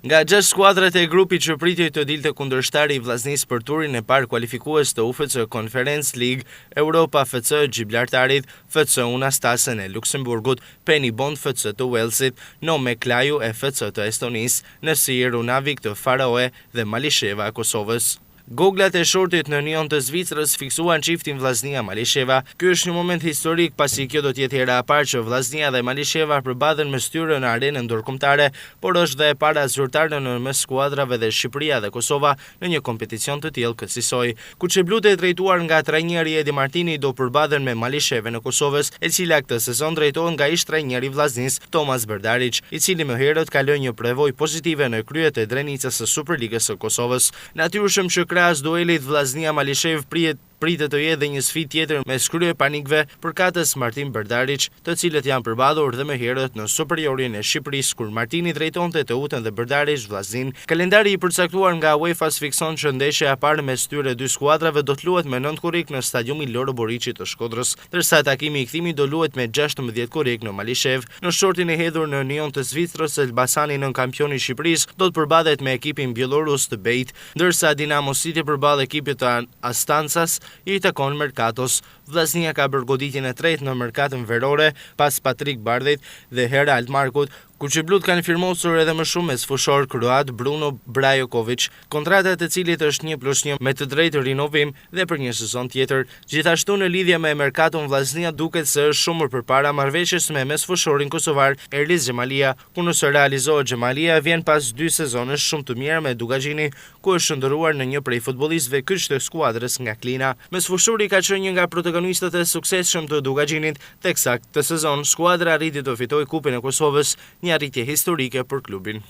Nga gjashtë skuadrat e grupit që pritej të dilte kundërshtari i Vllaznisë për turin e parë kualifikues të UFC Conference League, Europa FC e Gjibraltarit, FC Unastasen e Luksemburgut, Penny Bond FC të Uellsit, Nõmme Kalju FC të Estonisë, NSI Runavik të Faroe dhe Malisheva e Kosovës. Goglat e shortit në Nyon të Zvicrës fiksuan çiftin Vllaznia-Malisheva. Ky është një moment historik pasi kjo do të jetë hera e parë që Vllaznia dhe Malisheva përballen mes tyre në arenën ndërkombëtare, por është dhe e para zyrtare në mes skuadrave dhe Shqipëria dhe Kosova në një kompeticion të tillë kësisoj. Kuqeblutë e drejtuar nga trajneri Edi Martini do përballen me Malishevën e Kosovës, e cila këtë sezon drejtohet nga ish-trajneri i Vllaznisë, Tomas Brdariç, i cili më herët kaloi një përvojë pozitive në krye të Drenicës së Superligës së Kosovës. Natyrshëm që krahas duelit Vllaznia-Malishevë pritet pritet të jetë dhe një sfidë tjetër mes kryepanikëve përkatës Martin Brdariç, të cilët janë përballur dhe më herët në Superiorin e Shqipërisë kur Martini drejtonte Teutën dhe Brdariç Vllazninë. Kalendari i përcaktuar nga UEFA fikson që ndeshja e parë mes tyre dy skuadrave do të luhet me 9 korrik në stadiumin Loro Boriçi të Shkodrës, ndërsa takimi i kthimit do luhet me 16 korrik në Malishevë. Në shortin e hedhur në Nyon të Zvicrës, Elbasani nënkampioni i Shqipërisë do të përballet me ekipin bjellorus të Bate, ndërsa Dinamo City përballë ekipit të Astanas i takon Merkatos. Vllaznia ka bërë goditjen e tretë në merkaton verore pas Patrik Bardhit dhe Herald Markut, Kuqeblut kanë firmosur edhe më shumë mesfushor kroat Bruno Brajokovic, kontrata e të cilit është 1 plus 1 me të drejtë rinovim dhe për një sezon tjetër. Gjithashtu në lidhje me merkaton Vllaznia duket se është shumë më përpara marrëveshjes me mesfushorin kosovar Erlis Xhemalia, ku nëse realizohet Xhemalia vjen pas dy sezonesh shumë të mira me Dukagjini, ku është shndërruar në një prej futbollistëve kyç të skuadrës nga Klina. Mesfushori ka qenë një nga protagonistët e suksesshëm të Dukagjinit, teksa këtë sezon skuadra arriti të fitojë Kupën e Kosovës, një arritje historike për klubin.